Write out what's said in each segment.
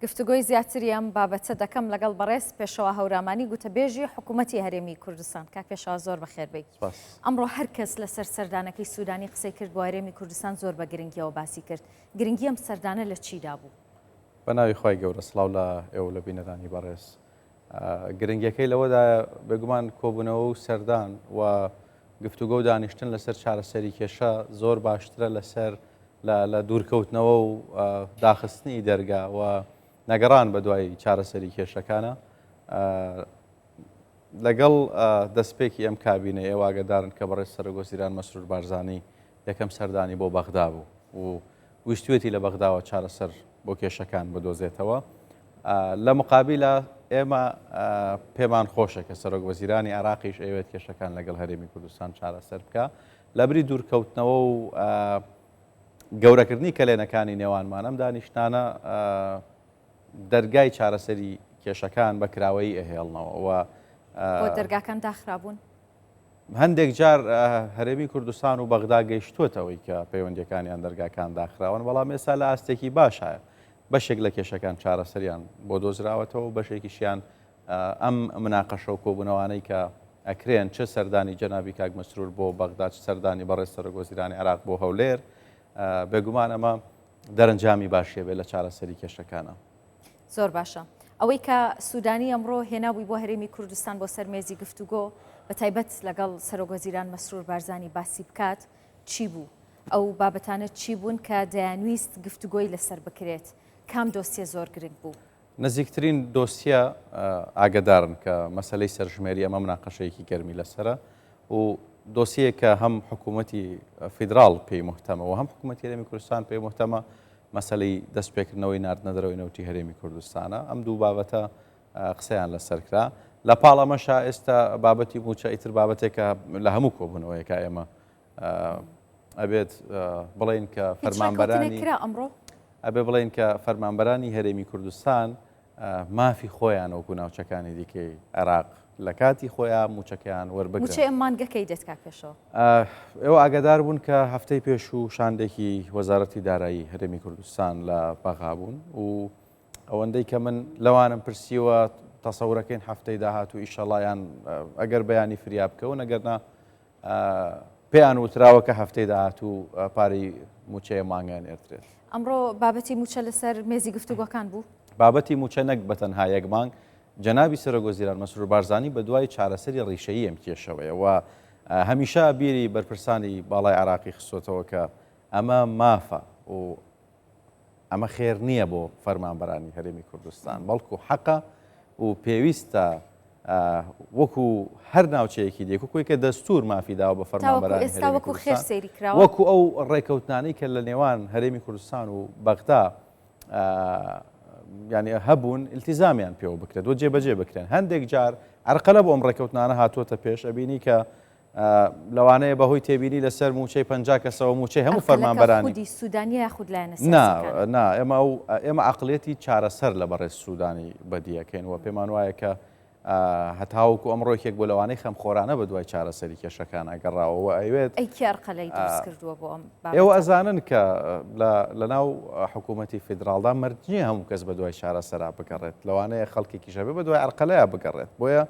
گفتوگۆی زیاتری ئەم بابەتە دەکەم لەگەڵ بەڕێز پێشەوا هەورامانی گوتەبێژی حکوومەتی هەرێمی کوردستان. کاک پێشەوا زۆر بەخێر بێی. سپاس. ئەمڕۆ هەر کەس لەسەر سەردانەکەی سوودانی قسەی کرد بۆ هەرێمی کوردستان زۆر بە گرنگیەوە باسی کرد. گرنگی ئەم سەردانە لە چیدا بوو؟ بە ناوی خوای گەورە سڵاو لە ئێوە و لە بینەرانی بەڕێز. گرنگیەکەی لەوەدایە بێگومان کۆبوونەوە و سەردان و گفتوگۆ و دانیشتن لەسەر چارەسەری کێشە زۆر باشترە لەسەر لە دوورکەوتنەوە و داخستنی دەرگا و نەگەڕان بە دوای چارەسەری کێشەکانە. لەگەڵ دەستپێکی ئەم کابینە ئێوە ئاگادارن کە بەڕێز سەرۆکوەزیران مەسرور بارزانی یەکەم سەردانی بۆ بەغدا بوو و ویستویەتی لە بەغداوە چارەسەر بۆ کێشەکان بدۆزێتەوە. لە مقابیلە ئێمە پێمان خۆشە کە سەرۆک وەزیرانی عێراقیش ئەوێت کێشەکان لەگەڵ هەرێمی کوردستان چارەسەر بکە لەبری دوورکەوتنەوە و گەورەکردنی کەلێنەکانی نێوانمان ئەم دانیشتانە دەرگای چارەسەری کێشەکان بە کراوەیی ئەهێڵنەوە و دەرگاکان داخرابوون. هەندێک جار هەرێمی کوردستان و بەغدا گەیشتووەتە ئەوەی کە پەیوەندیەکانیان دەرگاکان داخراون، بەڵام ئێستا لە ئاستێکی باشایە. بەشێک لە کێشەکان چارەسەریان بۆ دۆزراوەتەوە و بەشێکیشیان ئەم مناقەشە و کۆبوونەوانەی کە ئەکرێن چ سەردانی جەنابی کاک مەسرور بۆ بەغدا چ سەردانی بەڕێز سەرۆکوەزیرانی عێراق بۆ هەولێر بێگومان ئەمە دەرەنجامی باشیە بێت لە چارەسەری کێشەکانە. زۆر باشە. ئەوەی کە سوودانی ئەمڕۆ هێنابووی بۆ هەرێمی کوردستان بۆ سەر مێزی گفتوگۆ بە تایبەت لەگەڵ سەرۆکوەزیران مەسرور بارزانی باسی بکات چی بوو؟ ئەو بابەتانە چی بوون کە دەیانویست گفتوگۆی لەسەر بکرێت؟ کام دۆسیە زۆر گرنگ بوو؟ نزیکترین دۆسیە ئاگەدارن کە مەسەلەی سەرژمێری ئەمە مناقەشەیەکی گەرمی لەسەرە و دۆسیەیەک کە هەم حکوومەتی فیدراڵ پێی مهتەمە و هەم حکوومەتی هەرێمی کوردستان پێی مهتەمە مەسەلەی دەستپێکردنەوەی ناردنە دەرەوەی نەوتی هەرێمی کوردستانە. ئەم دوو بابەتە قسەیان لەسەر کرا. لە پاڵ ئەمەشا ئێستا بابەتی مووچە ئیتر بابەتێکە لە هەموو کۆبوونەوەیەکە ئێمە ئەبێت بڵێین کە فەرمانبەرانی کرا ئەمڕۆ ئەبێ بڵێین کە فەرمانبەرانی هەرێمی کوردستان مافی خۆیان وەکو ناوچەکانی دیکەی عێراق لە کاتی خۆیان مووچەکەیان وەربگرن. مووچەی ئەم مانگە کەی دێت کاک پێشەوا؟ ئێوە ئاگادار بوون کە هەفتەی پێشوو شاندێکی وەزارەتی دارایی هەرێمی کوردستان لە بەغا بوون و ئەوەندەی کە من لەوانم پرسیوە تەسەورەکەین هەفتەی داهاتوو ئیشەڵایان ئەگەر بەیانی فریا بکەون ئەگەرنا پێیان وتراوە کە هەفتەی داهاتوو پارەی مووچەیە مانگیان ئێرترێت. ئەمڕۆ بابەتی مووچە لەسەر مێزی گفتوگۆکان بوو؟ بابەتی مووچە نەک بە تەنها یەک مانگ، جەنابی سەرۆک وەزیران مەسرور بارزانی بەدوای چارەسەری ڕیشەیی ئەم کێشەوەیە و هەمیشە بیری بەرپرسانی باڵای عێراقی خستۆتەوە کە ئەمە مافە و ئەمە خێر نییە بۆ فەرمانبەرانی هەرێمی کوردستان، بەڵکو حەقە و پێویستە وەکو هەر ناوچەیەکی دیکە وەکو کە دەستور مافی داوە بە فەرمانبەرانی هەرێمی کوردستان وەکو ئەو ڕێکەوتنانەی کە لە نێوان هەرێمی کوردستان و بەغدا یعنی هەبوون التزامیان پێوە بکرێت و جێبەجێ بکرێن هەندێک جار عرقەلە بۆ ئەم ڕێکەوتنانە هاتووەتە پێش ئەبینی کە لەوانەیە بەهۆی تێبینی لەسەر مووچەی 50 کەسەوە مووچەی هەموو فەرمانبەرانی خودی سوودانیە یاخود لایەنە سیاسیەکان؟ نا ئێمە ئەو ئێمە عەقڵیەتی چارەسەر لە بەڕێز سوودانی بەدیەکەین و پێمان وایە کە هەتاوەکو ئەمڕۆ یەکێک بۆ لەوانەی خەمخۆرانە بە دوای چارەسەری کێشەکان ئەگەڕاوە و ئەیوێت ئەی کێ ئەرقەلەی دروست کردووە بۆ ئەم بابەتە؟ ئێوە ئەزانن کە لەناو حکوومەتی فیدراڵدا مەرج نییە هەموو کەس بە دوای چارەسەرا بگەڕێت لەوانەیە خەڵکێکیش هەبێ بە دوای ئەرقەلەیا بگەڕێت بۆیە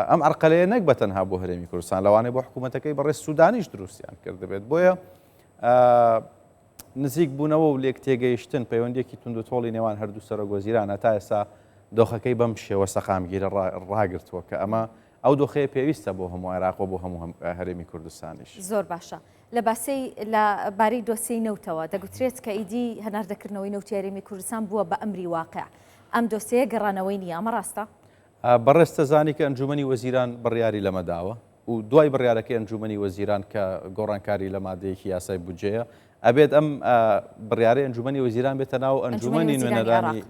ئەم عەرقەلەیە نەک بە تەنها بۆ هەرێمی کوردستان لەوانەیە بۆ حکوومەتەکەی بەڕێز سوودانیش دروستیان کردبێت بۆیە نزیک بوونەوە و لێک تێگەیشتن پەیوەندیەکی توندوتۆڵی نێوان هەردوو سەرۆک وەزیران هەتا ئێستا دۆخەکەی بەم شێوە سەقامگیرە ڕاگرتووە کە ئەمە ئەو دۆخەیە پێویستە بۆ هەموو عێراق و بۆ هەموو هەرێمی کوردستانیش. زۆر باشە لە باسەی لە بارەی دۆسیەی نەوتەوە دەگوترێت کە ئیدی هەناردەکردنەوەی نەوتی هەرێمی کوردستان بووە بە ئەمری واقع ئەم دۆسیەیە گەڕانەوەی نییە ئەمە ڕاستە؟ بەڕێز دەزانی کە ئەنجومەنی وەزیران بڕیاری لەمە داوە و دوای بڕیارەکەی ئەنجومەنی وەزیران کە گۆڕانکاری لە مادەیەکی یاسای بودجەیە ئەبێت ئەم بڕیارەی ئەنجومەنی وەزیران بێتە ناو ئەنجومەنی نوێنەرانی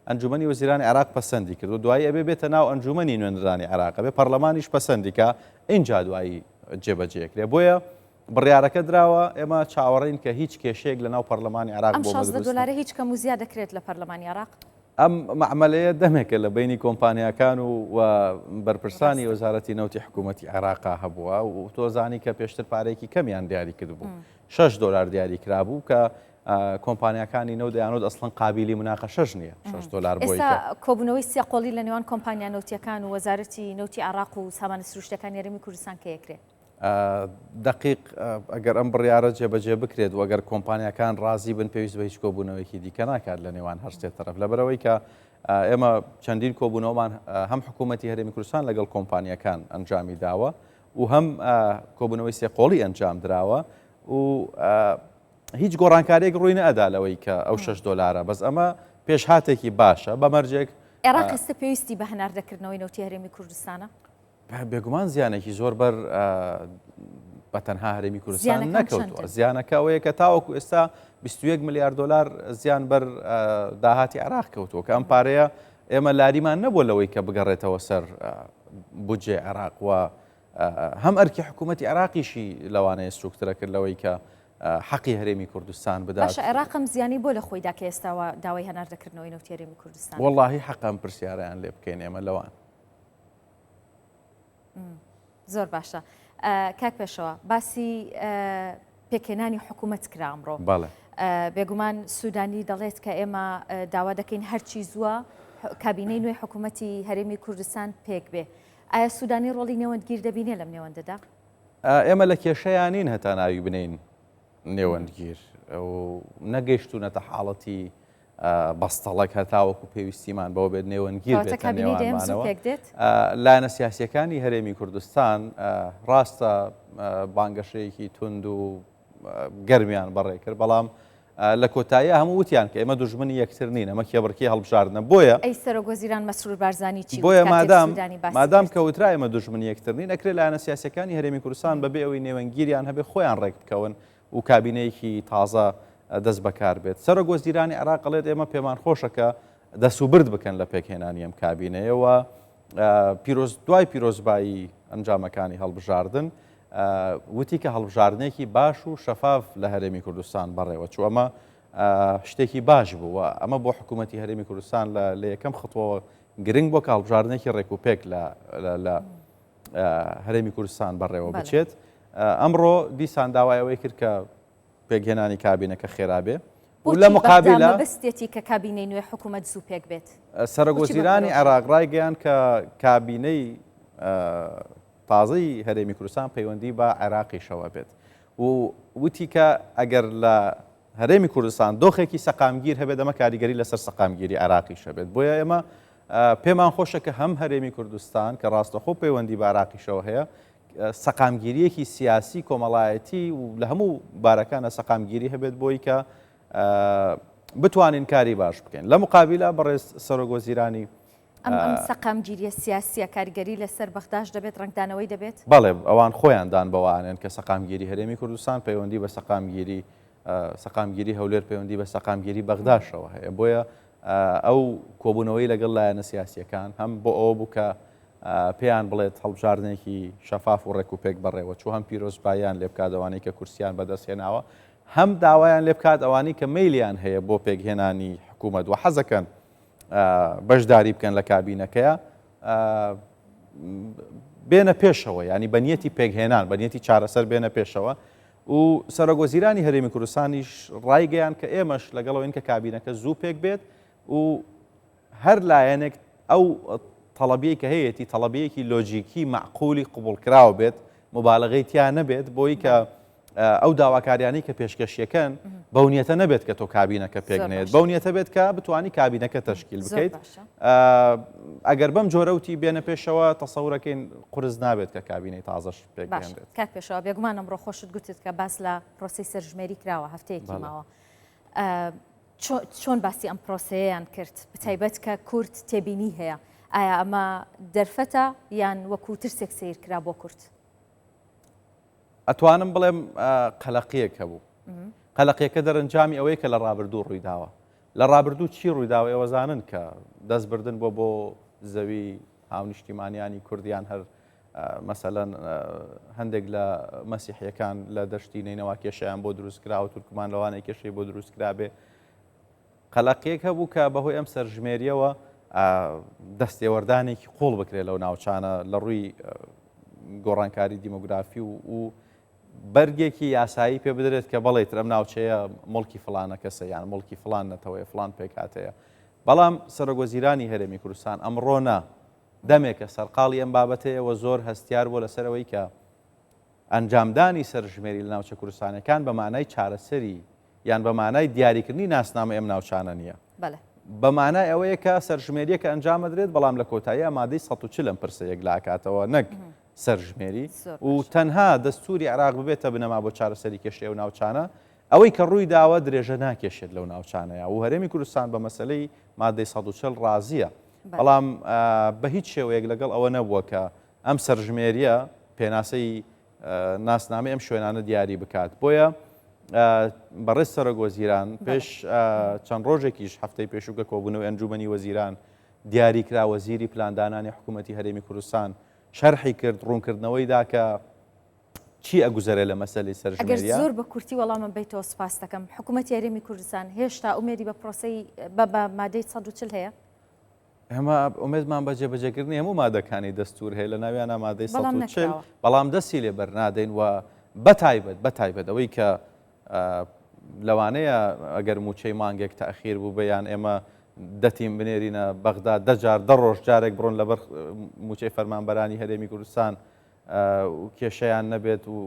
ئەنجومەنی وەزیرانی عێراق پەسەندی کرد و دوایی ئەبێ بێتە ناو ئەنجومەنی نوێنەرانی عێراق ئەبێ پەرلەمانیش پەسەندی کە ئینجا دوایی جێبەجێ کرێ بۆیە بڕیارەکە دراوە ئێمە چاوەڕێین کە هیچ کێشەیەک لە ناو پەرلەمانی عێراق ئەم 16 دۆلارە هیچ کەم و زیاد دەکرێت لە پەرلەمانی عێراق؟ ئەم مەعمەلەیە دەمێکە لە بەینی کۆمپانیاکان و و بەرپرسانی وەزارەتی نەوتی حکوومەتی عێراقا هەبووە و تۆ زانی کە پێشتر پارەیەکی کەمیان دیاری کردبوو 6 دۆلار دیاری کرابوو کە کۆمپانیاکانی نەوت دەیانوت ئەسڵەن قابیلی مناقەشەش نییە 6 دۆلار بۆی ئێستا کۆبوونەوەی سێ قۆڵی لە نێوان کۆمپانیا نەوتیەکان و وەزارەتی نەوتی عێراق و سامانە سروشتەکانی هەرێمی کوردستان کەی ئەکرێ؟ دەقیق ئەگەر ئەم بڕیارە جێبەجێ بکرێت و ئەگەر کۆمپانیاکان ڕازی بن پێویست بە هیچ کۆبوونەوەیەکی دیکە ناکات لە نێوان هەر سێ تەرەف لەبەرئەوەی کە ئێمە چەندین کۆبوونەوەمان هەم حکوومەتی هەرێمی کوردستان لەگەڵ کۆمپانیەکان ئەنجامی داوە و هەم کۆبوونەوەی سێقۆڵی ئەنجام دراوە و هیچ گۆڕانکاریەک ڕووی نەئەدا لەوەی کە ئەو 6 دۆلارە بەس ئەمە پێشهاتێکی باشە بە مەرجێک عێراق ئێستا پێویستی بە هەناردەکردنەوەی نەوتی هەرێمی کوردستانە؟ بێگومان زیانێکی زۆر بەر بە تەنها هەرێمی کوردستان نەکەوتووە زیانەکە ئەوەیە کە تاوەکو ئێستا 21 ملیار دلار زیان بەر داهاتی عراق کەوتووە کە ئەم پارەیە ئێمە لاریمان نەبووە لەوەی کە بگەڕێتەوە سەر بودجێ عێراق و هەم ئەرکی حکوومەتی عێراقیشی لەوانەیە سوکترە کرد لەوەی کە حەقی هەرێمی کوردستان بدات. باشە عێراق ئەم زیانەی بۆ لە خۆیدا کە ئێستاوە داوای هەناردەکردنەوەی نەوتی هەرێمی کوردستان؟ وەڵاهی حەقە ئەم پرسیارەیان لێ بکەین ئێمە لەوان. زۆر باشە کاک پێشەوە باسی پێکهێنانی حکوومەت کرا ئەمڕۆ بێگومان سوودانی دەڵێت کە ئێمە داوا دەکەین هەرچی زووە کابینەی نوێی حکوومەتی هەرێمی کوردستان پێک بێ ئایا سوودانی ڕۆڵی نێوەندگیر دەبینێ لەم نێوەندەدا؟ ئێمە لە کێشەیان نین هەتا ناوی بنین نێوەندگیر و نەگەیشتونەتە حاڵەتی بەستەڵەک هەتاوەکو پێویستیمان بەوە بێت نێوەندگیر بێتە نێوانمانەوە. لایەنە سیاسیەکانی هەرێمی کوردستان ڕاستە بانگەشەیەکی توند و گەرمیان بەڕێ کرد بەڵام لە کۆتایی هەموو وتیان کە ئێمە دوژمنی یەکتر نین ئەمە کێبڕکی هەڵبژاردنە بۆیە ئەی سەرۆک وەزیران مەسرور بارزانی چی بۆیە مادام مادام کە وترا ئێمە دوژمنی یەکتر نین ئەکرێ لایەنە سیاسەکانی هەرێمی کوردستان بەبێ ئەوەی نێوەندگیریان هەبێ خۆیان ڕێک بکەون و کابینەیەکی تازە دەست بەکار بێت. سەرۆک وەزیرانی عێراق ئەڵێت ئێمە پێمان خۆشە کە دەسوبرد بکەن لە پێکهێنانی ئەم کابینەیە و پیرۆز دوای پیرۆزبایی ئەنجامەکانی هەڵبژاردن وتی کە هەڵبژاردنێکی باش و شەفاف لە هەرێمی کوردستان بەڕێوە چوو ئەمە شتێکی باش بوو و ئەمە بۆ حکوومەتی هەرێمی کوردستان لە یەکەم خطوەوە گرنگ بۆ کە هەڵبژاردنێکی ڕێک و پێک لە لە هەرێمی کوردستان بەڕێوە بچێت. ئەمڕۆ دیسان داوای ئەوەی کرد کە پێکهێنانی کابینەکە خێرا بێ و لە مقابلە بەستێتی کە کابینەی نوێ حکوومەت زوو پێک بێت. سەرۆکوەزیرانی عێراق ڕایگەیاند کە کابینەی تازەی هەرێمی کوردستان پەیوەندی بە عێراقیشەوە بێت و وتی کە ئەگەر لە هەرێمی کوردستان دۆخێکی سەقامگیر هەبێت ئەمە کاریگەری لەسەر سەقامگیری عێراقیش هەبێت بۆیە ئێمە پێمان خۆشە کە هەم هەرێمی کوردستان کە ڕاستەخۆ پەیوەندی بە عێراقیشەوە هەیە سەقامگیریەکی سیاسی کۆمەڵایەتی و لە هەموو بارەکانە سەقامگیری هەبێت بۆی کە بتوانین کاری باش بکەین لە مقابلە بەڕێز سەرۆک وەزیرانی ئەم ئەم سەقامگیریە سیاسیە کاریگەری لەسەر بەغداش دەبێت ڕەنگدانەوەی دەبێت؟ بەڵێ ئەوان خۆیان دان بەوە ئەنێن کە سەقامگیری هەرێمی کوردستان پەیوەندی بە سەقامگیری سەقامگیری هەولێر پەیوەندی بە سەقامگیری بەغداشەوە هەیە بۆیە ئەو کۆبوونەوەی لەگەڵ لایەنە سیاسیەکان هەم بۆ ئەوە بوو کە پێیان بڵێت هەڵبژاردنێکی شەفاف و ڕێک و پێک بەڕێوە چوو هەم پیرۆزباییان لێ بکات ئەوانەی کە کورسیان بەدەست هێناوە هەم داوایان لێ بکات ئەوانەی کە مەیلیان هەیە بۆ پێکهێنانی حکوومەت و حەزەکەن بەشداری بکەن لە کابینەکەیە بێنە پێشەوە ینی بەنیەتی پێکهێنان بەنیەتی چارەسەر بێنە پێشەوە و سەرۆک وەزیرانی هەرێمی کوردستانیش ڕایگەیان کە ئێمەش لەگەڵەوەین کە کابینەکە زوو پێک بێت و هەر لایەنێک ئەو تەڵەبیەی کە هەیەتی تەڵەبیەکی لۆجیکی مەعقولی قبوڵکراو بێت مبالغەی تیا نەبێت بۆی کە ئەو داواکاریانەی کە پێشکەشیەکەن بەو نیەتە نەبێت کە تۆ کابینەکە پێک نێت بەو نیەتە بێت کە بتانی کابینەکە تەشکیل بکەیت ئەگەر بەم جۆرەوتی بێنە پێشەوە تەسەورەکەین قورس نابێت کە کابینەی تازەش پێک بێنرێت. کاک پێشەوا بێگومان ئەمڕۆ خۆشت گوتت کە باس لە پرۆسەی سەرژمێری کراوە هەفتەیەکی ماوە چۆن باسی ئەم پرۆسەیەیان کرد بەتایبەت کە کورد تێبینی هەیە ئایا ئەمە دەرفەتە یان وەکو ترسێک سیر کرا بۆ کورد؟ ئەتوانم بڵێم قەلەقیەک هەبوو قەلەقیەکە دەرەنجامی ئەوەیە کە لە ڕابردوو ڕوویداوە لە ڕابردوو چی ڕوویداوە ئێوە زانن کە دەستبردن بۆ بۆ زەوی هاونیشتیمانیانی کوردیان هەر مەسەلەن هەندێک لە مەسیحیەکان لە دەشتی نەینەوا کێشیان بۆ دروست کراوە تورکمان لەوانەیە کێشەی بۆ دروست کرابێ قەلەقیەک هەبوو کە بەهۆی ئەم سەرژمێریەوە دەستێوەردانێکی قوڵ بکرێت لەو ناوچانە لە ڕووی گۆڕانکاری دیمۆگرافی و و بەرگێکی یاسایی پێ بدرێت کە بەڵێ تر ئەم ناوچەیە موڵکی فڵانە کەسە یان موڵکی فڵان نەتەوەیە فڵان پێکهاتەیە. بەڵام سەرۆکوەزیرانی هەرێمی کوردستان ئەمڕۆ نا، دەمێکە سەرقاڵی ئەم بابەتەیە و زۆر هەستیار بووە لەسەر ئەوەی کە ئەنجامدانی سەرژمێری لە ناوچە کوردستانیەکان بە مانای چارەسەری یان بە مانای دیاریکردنی ناسنامەی ئەم ناوچانە نییە. بە مانای ئەوەیە کە سەرژمێرییەکە ئەنجام ئەدرێت، بەڵام لە کۆتاییا مادەی 140 ئەم پرسە یەکلاکاتەوە نەک سەرژمێری و تەنها دەستوری عێراق ببێتە بنەما بۆ چارەسەری کێشەی ئەو ناوچانە، ئەوەی کە ڕووی داوە درێژە ناکێشێت لەو ناوچانەیە و هەرێمی کوردستان بە مەسەلەی مادەی 140 ڕازییە، بەڵام بە هیچ شێوەیەک لەگەڵ ئەوە نەبووە کە ئەم سەرژمێرییە پێناسەی ناسنامەی ئەم شوێنانە دیاری بکات. بۆیە بەڕێز سەرۆک وەزیران پێش چەند ڕۆژێکیش هەفتەی پێشوو کە کۆبوونەوەی ئەنجومەنی وەزیران دیاری کرا وەزیری پلاندانانی حکوومەتی هەرێمی کوردستان شەرحی کرد ڕوونکردنەوەی دا کە چی ئەگوزەرێ لە مەسەلەی سەرژمێریە. ئەگەر زۆر بە کورتی وەڵامم بەیتەوە سوپاست دەکەم. حکوومەتی هەرێمی کوردستان هێشتا ئومێدی بە پرۆسەی بە بە مادەی 140 هەیە؟ ئێمە ئومێدمان بە جێبەجێکردنی هەموو مادەکانی دەستوور هەیە لە ناویانە مادەی 140 بەڵام دەستی لێ بەرنادەین و بەتایبەت بەتایبەت ئەوەی کە لەوانەیە ئەگەر مووچەی مانگێک تاخیر بوو بە یان ئێمە دەتیم بنێرینە بەغدا دەجار دە ڕۆژ جارێک بڕۆن لەبەر مووچەی فەرمانبەرانی هەرێمی کوردستان و کێشەیان نەبێت و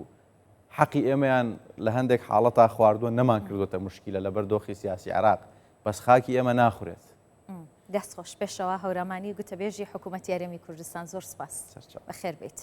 حەقی ئێمەیان لە هەندێک حاڵەتا خواردووە نەمان کردوتە مشکیلە لەبەر دۆخی سیاسی عێراق بەس خاکی ئێمە ناخورێت. دەست خۆش پێشەوا هەورامانی گوتەبێژی حکوومەتی هەرێمی کوردستان زۆر سپاس بەخێر بێیت.